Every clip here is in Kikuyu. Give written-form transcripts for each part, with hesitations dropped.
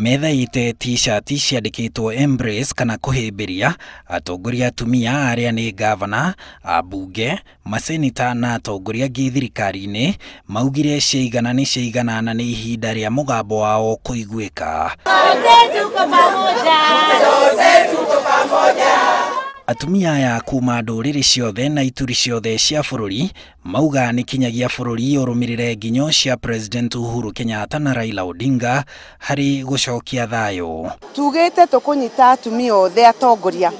Methaĩte t-shirt ciandĩkĩtwo "Embrace" kana kũhĩmbĩria atongoria atumia arĩa nĩ ngavana, ambunge, maseneta na atongoria angĩ thirikari-inĩ, maugire ciaigana nĩ ciaigana na nĩ ihinda rĩa mũgambo wao kũiguĩka. Sote tuko pamoja. Sote tuko pamoja. Atumia aya kuma ndũrĩrĩ ciothe na ituri ciothe cia bũrũri mauga nĩ kinyagia bũrũri ũrũmĩrĩre nginyo cia President Uhuru Kenyatta na Raila Odinga harĩ gũcokia thayũ. Tugĩte tũkũnyita atumia othe atongoria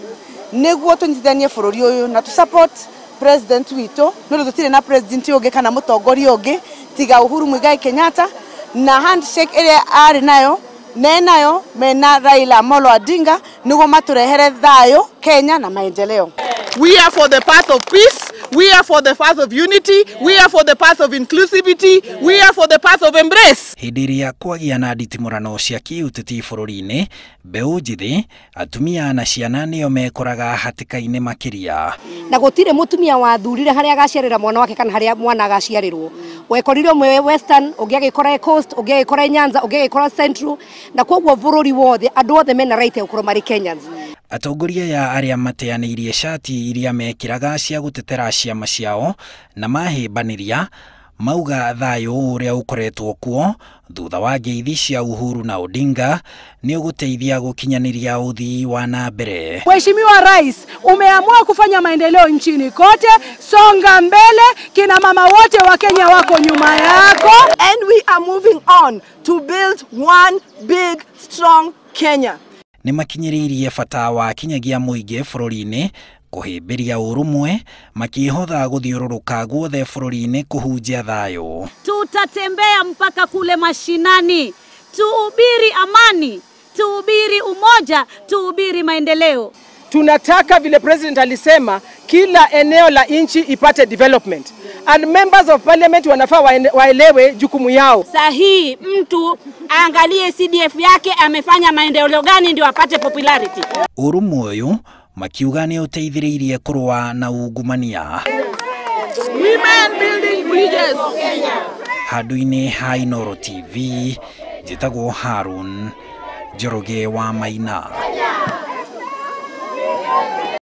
nĩguo tũnyitithanie bũrũri ũyũ na tũ support president witũ, nĩ ũndũ tũtirĩ na president ũngĩ kana mũtongoria ũngĩ tiga Uhuru Muigai Kenyatta, na handshake ĩrĩa arĩ nayo nenayo mena Raila Amolo Odinga nĩguo matũrehere thayũ Kenya na maendeleo. We are for the path of peace, we are for the path of unity, we are for the path of inclusivity, we are for the path of embrace. Hĩndĩ ĩrĩa kwagĩa na nditimũrano cia kĩũteti bũrũri-inĩ, mbeũ njĩthĩ, atumia na ciana nĩo mekoraga hatĩka-inĩ makĩria. Na gũtirĩ mũtumia wathurire harĩa agaciarĩra mwana wake kana harĩa mwana agaciarĩrwo. Wekorire ũmwe Western, ũngĩ agĩkora Coast, ũngĩ agĩkora Nyanza, ũngĩ agĩkora Central, na koguo bũrũri wothe andũ othe mena right ya gũkorwo marĩ Kenyans. Atongoria aya arĩa mateanĩirie cati iria mekĩraga cia gũtetera ciama ciao na mahĩmbanĩria mauga thayũ ũrĩa ũkoretwo kuo thutha wa ngeithi cia Uhuru na Odinga nĩ ũgũteithia gũkinyanĩria ũthii wa na mbere. Mheshimiwa Rais, umeamua kufanya maendeleo nchini kote, songa mbele, kina mama wote wa Kenya wako nyuma yako. And we are moving on to build one big strong Kenya. Nĩ makinyĩrĩirie bata wa kinyagia mũingĩ bũrũri-inĩ kũhĩmbĩria ũrũmwe makĩhotha gũthiũrũrũka guothe bũrũri-inĩ kũhunjia thayũ. Tutatembea mpaka kule mashinani, tuhubiri amani, tuhubiri umoja, tuhubiri maendeleo. Tunataka vile president alisema kila eneo la nchi ipate development, and members of parliament wanafaa waelewe jukumu yao. Sahi mtu aangalie CDF yake amefanya maendeleo gani ndio apate popularity. Ũrũmwe ũyũ makiuga nĩ ũteithĩrĩirie kũrũa na ungumania. Women building bridges. Handũ-inĩ ha Inooro TV, njĩtagwo Harun Njoroge wa Maina.